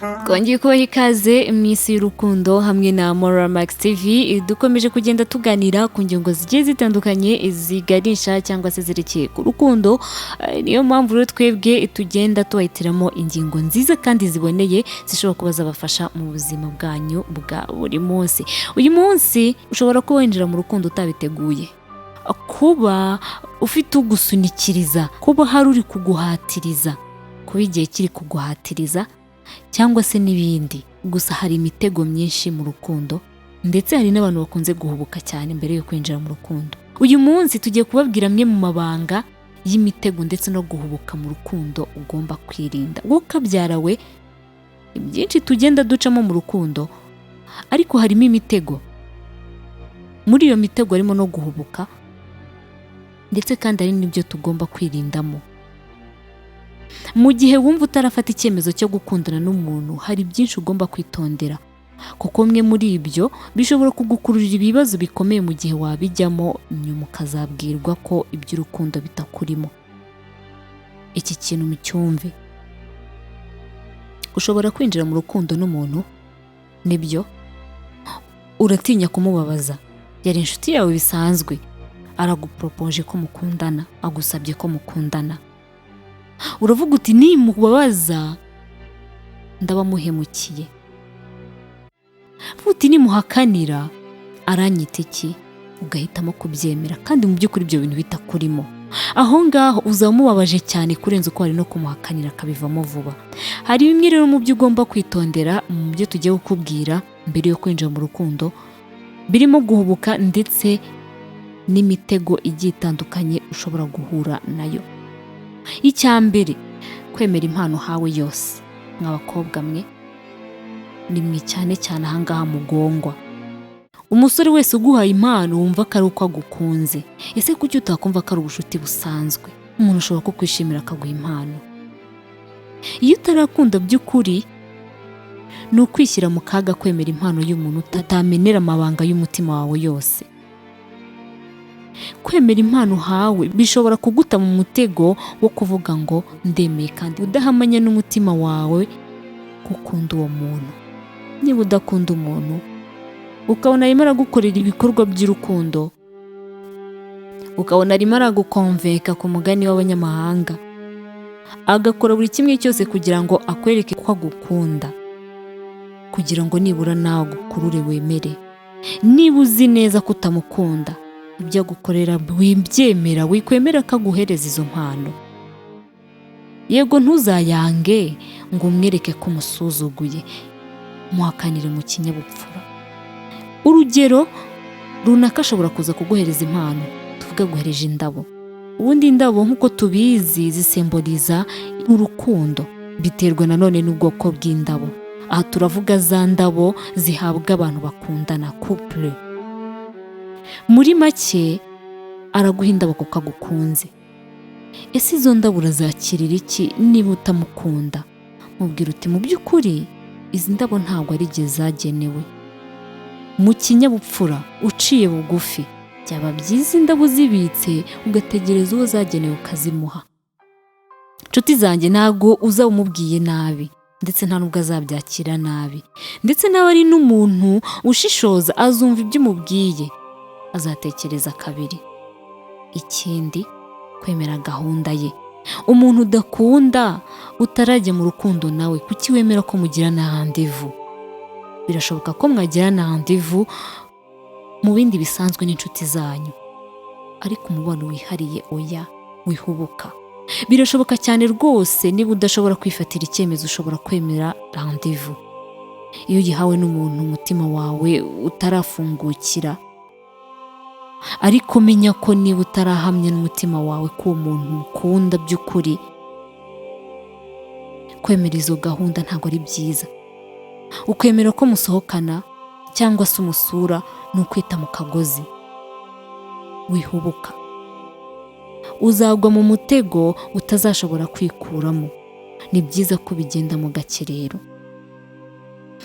Twongeye kubaha ikaze mu isi y'urukundo hamwe na Moral Max TV. Dukomeje kugenda tuganira ku ngingo zigiye zitandukanye ziganisha cyangwa se zerekeye ku rukundo. Niyo mpamvu rero twebwe tugenda tubahitiramo ingingo nziza kandi ziboneye zishobora kuba zabafasha mu buzima bwanyu bwa buri munsi. Uyu munsi ushobora kuba winjira mu rukundo utabiteguye, kuba ufite ugusunikiriza, kuba hari uri kuguhatiriza, kuba igihe kiri kuguhatiriza cyangwa se n'ibindi. Gusa hari imitego myinshi mu rukundo, ndetse hari n'abantu bakunze guhubuka cyane mbere yo kwinjira mu rukundo. Uyu munsi tugiye kubabwira amwe mu mabanga y'imitego ndetse no guhubuka mu rukundo ugomba kwirinda. Wowe ukabyara we, byinshi tugenda ducamo mu rukundo, ariko harimo imitego. Muri iyo mitego harimo no guhubuka, ndetse kandi hari n'ibyo tugomba kwirindamo. Mu gihe wumva utarafata icyemezo cyo gukundana n'umuntu, hari byinshi ugomba kwitondera, kuko bimwe muri ibyo bishobora kugukururira ibibazo bikomeye mu gihe wabijyamo nyuma ukazabwirwa ko iby'urukundo bitakurimo. Iki kintu mucyumve. Ushobora kwinjira mu rukundo n'umuntu, nibyo, uratinya kumubabaza, yari inshuti yawe bisanzwe, araguporopoje ko mukundana, agusabye ko mukundana, uravuga uti: "Nimubabaza ndaba muhemukiye." Uti: "Nimuhakanira aranyita iki?" Ugahitamo kubyemera kandi mu by'ukuri ibyo bintu bitakurimo. Aho ngaho uzaba umubabaje cyane kurenza uko wari no kumuhakanira akabivamo vuba. Hari bimwe rero mu byo ugomba kwitondera mu byo tugiye kukubwira mbere yo kwinjira mu rukundo, birimo guhubuka ndetse n'imitego igiye itandukanye ushobora guhura nayo. Icya mbere, kwemera impano uhawe yose. Mw'abakobwa mwe, ni mwe cyane cyane ahangaha mugongwa. Umusore wese uguhaye impano wumva ko ari uko agukunze. Ese kuki utakumva ko ari ubucuti busanzwe? Umuntu ashobora kukwishimira akaguha impano. Iyo utarakunda by'ukuri, ni ukwishyira mu kaga kwemera impano y'umuntu utamenera amabanga y'umutima wawe yose. Kwemera impano uhawe bishobora kuguta mu mutego wo kuvuga ngo "Ndemeye", kandi udahamanya n'umutima wawe ko ukunda uwo muntu. Niba udakunda umuntu, ukabona arimo aragukorera ibikorwa by'urukundo, ukabona arimo aragukonvenka ku mugani w'abanyamahanga, agakora buri kimwe cyose kugira ngo akwereke ko agukunda, kugira ngo nibura nawe agukurure wemere, niba uzi neza ko utamukunda, ibyo agukorera wibyemera, wikwemera ko aguhereza izo mpano. Yego, ntuzayange ngo umwereke ko umusuzuguye, muhakanire mu kinyabupfura. Urugero runaka, ashobora kuza kuguhereza impano, tuvuge aguhereje indabo. Ubundi indabo nk'uko tubizi zisemboriza urukundo, biterwa nanone n'ubwoko bw'indabo. Aha turavuga za ndabo zihabwa abantu bakundana, couple. Muri make, araguha indabo kuko agukunze. Ese izo ndabo urazakirira iki niba utamukunda? Mubwira uti: "Mu by'ukuri izi ndabo ntabwo ari igihe zagenewe." Mu kinyabupfura, uciye bugufi, byaba byiza indabo uzibitse ugategereza uwo zagenewe ukazimuha. Nshuti zanjye, ntabwo uzaba umubwiye nabi, ndetse nta nubwo azabyakira nabi, ndetse nawe ari n'umuntu ushishoza, azumva ibyo umubwiye, azatekereza kabiri. Ikindi, kwemera gahunda ye. Umuntu udakunda, utarajya mu rukundo nawe, kuki wemera ko mugirana rendez-vous? Birashoboka ko mwagirana rendez-vous mu bindi bisanzwe n'inshuti zanyu, ariko umubano wihariye oya, wihubuka. Birashoboka cyane rwose, niba udashobora kwifatira icyemezo, ushobora kwemera rendez-vous iyo ugihawe n'umuntu umutima wawe utarafungukira. Ariko menya ko niba utarahamya n'umutima wawe ko uwo muntu ukunda by'ukuri, kwemera izo gahunda ntabwo ari byiza. Ukemera ko musohokana cyangwa se umusura ni ukwita mu kagozi. Wihubuka, uzagwa mu mutego utazashobora kwikuramo. Ni byiza ko ubigendamo gake rero.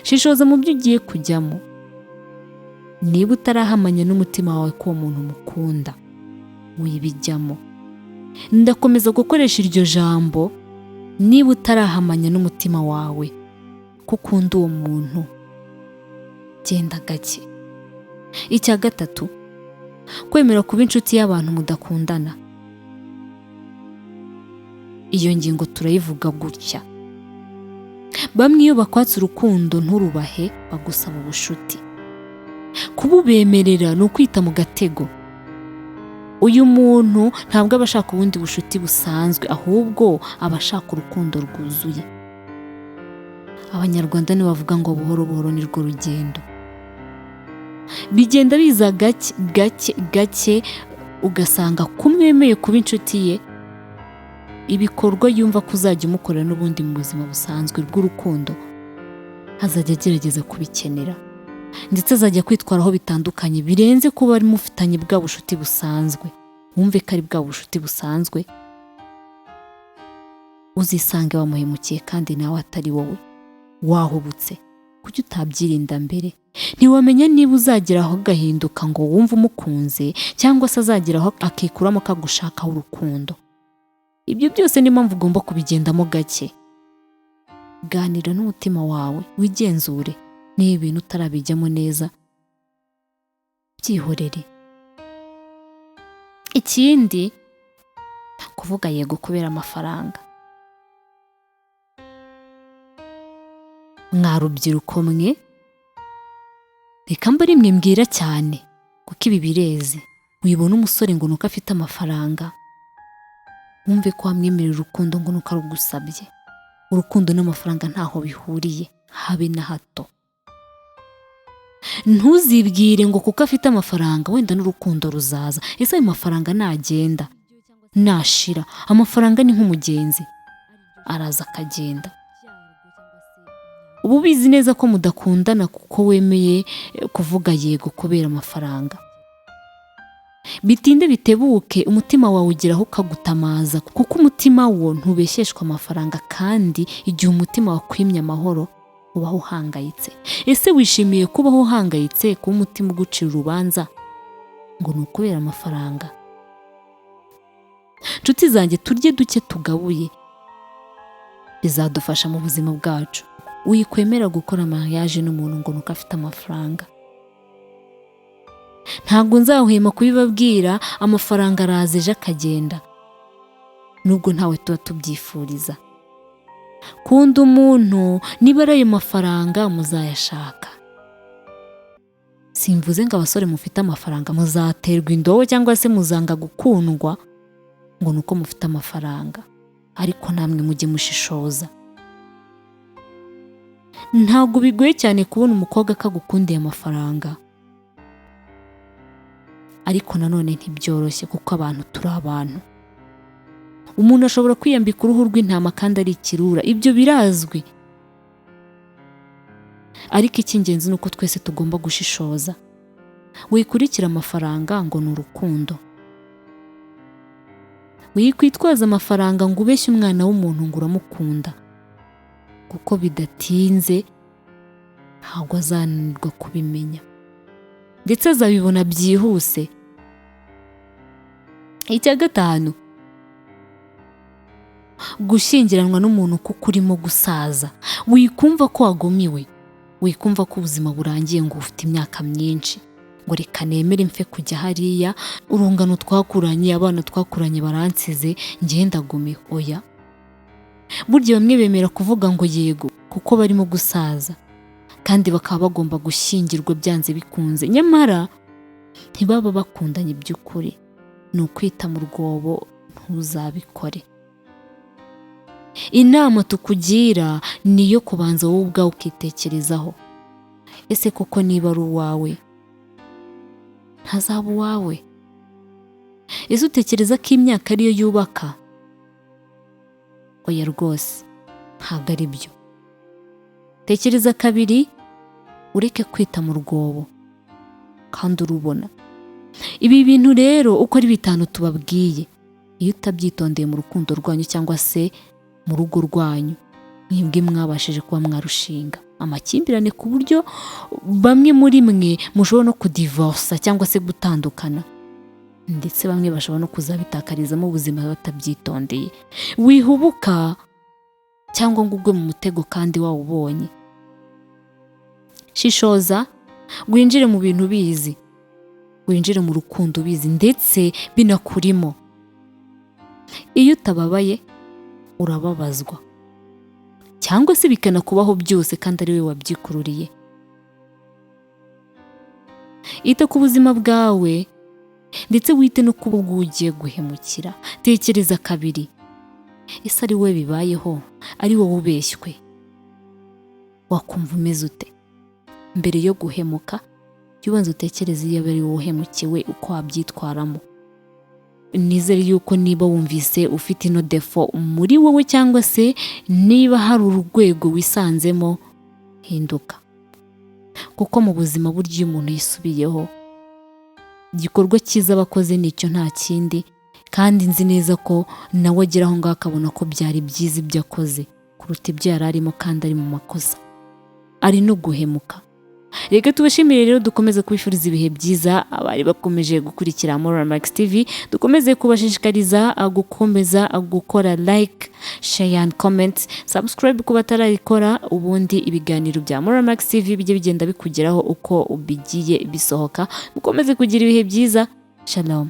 Shishoza mu byo ugiye kujyamo. Niba utarahamanya n'umutima wawe ko uwo muntu umukunda, wibijyamo. Ndakomeza gukoresha iryo jambo: niba utarahamanya n'umutima wawe ko ukunda uwo muntu. Genda gake. Icya gatatu, kwemera kuba inshuti y'abantu mudakundana. Iyo ngingo turayivuga gutya. Bamwe iyo bakwatse urukundo nturubahe, bagusaba ubushuti. Kububemerera ni ukwita mu gatego. Uyu muntu ntabwo aba ashaka ubundi bushuti busanzwe, ahubwo aba ashaka urukundo rwuzuye. Abanyarwanda ntibavuga ngo buhoro buhoro ni rwo rugendo. Bigenda biza gake gake gake, ugasanga kumwemeye kuba inshuti ye, ibikorwa yumva ko uzajya umukorera n'ubundi mu buzima busanzwe bw'urukundo, azajya agerageza kubikenera, ndetse azajya kwitwaraho bitandukanye birenze kuba ari mufitanye bwa bushuti busanzwe. Wumve ko ari bwa bushuti busanzwe, uzisange wamuhemukiye kandi nawe atari wowe, wahubutse. Kuki utabyirinda mbere? Ntiwamenya niba uzagera aho agahinduka ngo wumve umukunze, cyangwa se azagera aho akikuramo kagushakaho urukundo. Ibyo byose niyo mpamvu ugomba kubigendamo gake. Ganira n'umutima wawe, wigenzure. Niba ibintu utarabijyamo neza, byihorere. Ikindi, kuvuga yego kubera amafaranga. Mwa rubyiruko mwe, reka mba rimwe mbwira cyane, kuko ibi bireze. Wibona umusore ngo nuko afite amafaranga, wumve ko wamwemerera urukundo ngo nuko arugusabye. Urukundo n'amafaranga ntaho bihuriye, habe na hato. Ntuzibwire ngo kuko afite amafaranga wenda n'urukundo ruzaza. Ese ayo mafaranga nagenda, nashira? Amafaranga ni nk'umugenzi, araza akagenda. Uba ubizi neza ko mudakundana kuko wemeye kuvuga yego kubera amafaranga. Bitinde bitebuke, umutima wawe ugeraho ukagutamaza, kuko umutima wo ntubeshyeshwa amafaranga, kandi igihe umutima wakwimye amahoro ubaho uhangayitse. Ese wishimiye kubaho uhangayitse, kuba umutima ugucira urubanza ngo ni ukubera amafaranga? Nshuti zanjye, turye duke tugabuye, bizadufasha mu buzima bwacu. Wikwemera gukora mariage n'umuntu ngo nuko afite amafaranga. Ntabwo nzahwema kubibabwira, amafaranga araza ejo akagenda, nubwo ntawe tuba tubyifuriza. Kunda umuntu, niba ari ayo mafaranga muzayashaka. Simvuze ngo abasore mufite amafaranga muzaterwa indobo cyangwa se muzanga gukundwa ngo nuko mufite amafaranga, ariko namwe mujye mushishoza. Ntabwo bigoye cyane kubona umukobwa akagukundiye amafaranga, ariko nanone ntibyoroshye kuko abantu turi abantu. Umuntu ashobora kwiyambika uruhu rw'intama kandi ari ikirura, ibyo birazwi. Ariko icy'ingenzi ni uko twese tugomba gushishoza. Wikurikira amafaranga ngo ni urukundo. Wikwitwaza amafaranga ngo ubeshye umwana w'umuntu ngo uramukunda, kuko bidatinze ntabwo azananirwa kubimenya, ndetse azabibona byihuse. Icya gatanu, gushyingiranwa n'umuntu kuko urimo gusaza. Wikumva ko wagumiwe, wikumva ko ubuzima burangiye ngo ufite imyaka myinshi, ngo reka nemere mfe kujya hariya, urungano twakuranye, abana twakuranye baransize, njye ndagumiwe. Oya, burya bamwe bemera kuvuga ngo yego kuko barimo gusaza, kandi bakaba bagomba gushyingirwa byanze bikunze, nyamara ntibaba bakundanye by'ukuri. Ni ukwita mu rwobo, ntuzabikore. Inama tukugira ni iyo kubanza wowe ubwawe ukitekerezaho. Ese koko niba ari uwawe, ntazaba uwawe? Ese utekereza ko imyaka ariyo yubaka? Oya rwose, ntabwo ari byo. Tekereza kabiri, ureke kwita mu rwobo kandi urubona. Ibi bintu rero uko ari bitanu tubabwiye, iyo utabyitondeye mu rukundo rwanyu cyangwa se mu rugo rwanyu, mwebwe mwabashije kuba mwarushinga, amakimbirane ku buryo bamwe muri mwe mushobora no kudivorsa cyangwa se gutandukana, ndetse bamwe bashobora no kuzabitakarizamo ubuzima batabyitondeye. Wihubuka cyangwa ngo ugwe mu mutego kandi wawubonye. Shishoza, winjire mu bintu ubizi, winjire mu rukundo ubizi ndetse binakurimo. Iyo utababaye urababazwa, cyangwa se bikanakubaho byose kandi ari wowe wabyikururiye. Ita ku buzima bwawe ndetse wite no ku bwo ugiye guhemukira. Tekereza kabiri, ese ari wowe bibayeho, ari wowe ubeshywe, wakumva umeze ute? Mbere yo guhemuka, jya ubanza utekereze iyo ari wowe uhemukiwe uko wabyitwaramo. Nizere yuko niba wumvise ufite ino défaut muri wowe, cyangwa se niba hari urwego wisanzemo, hinduka, kuko mu buzima burya iyo umuntu yisubiyeho, igikorwa cyiza aba akoze nicyo, nta kindi. Kandi nzi neza ko nawe agera aho ngaho akabona ko byari byiza ibyo akoze kuruta ibyo yari arimo, kandi ari mu makosa, ari no guhemuka. Reka tubashimire rero, dukomeze kubifuriza ibihe byiza abari bakomeje gukurikira Moral Max TV. Dukomeze kubashishikariza gukomeza gukora like, share and comment, subscribe ku batarayikora, ubundi ibiganiro bya Moral Max TV bijye bigenda bikugeraho uko bigiye bisohoka. Mukomeze kugira ibihe byiza. Shalom.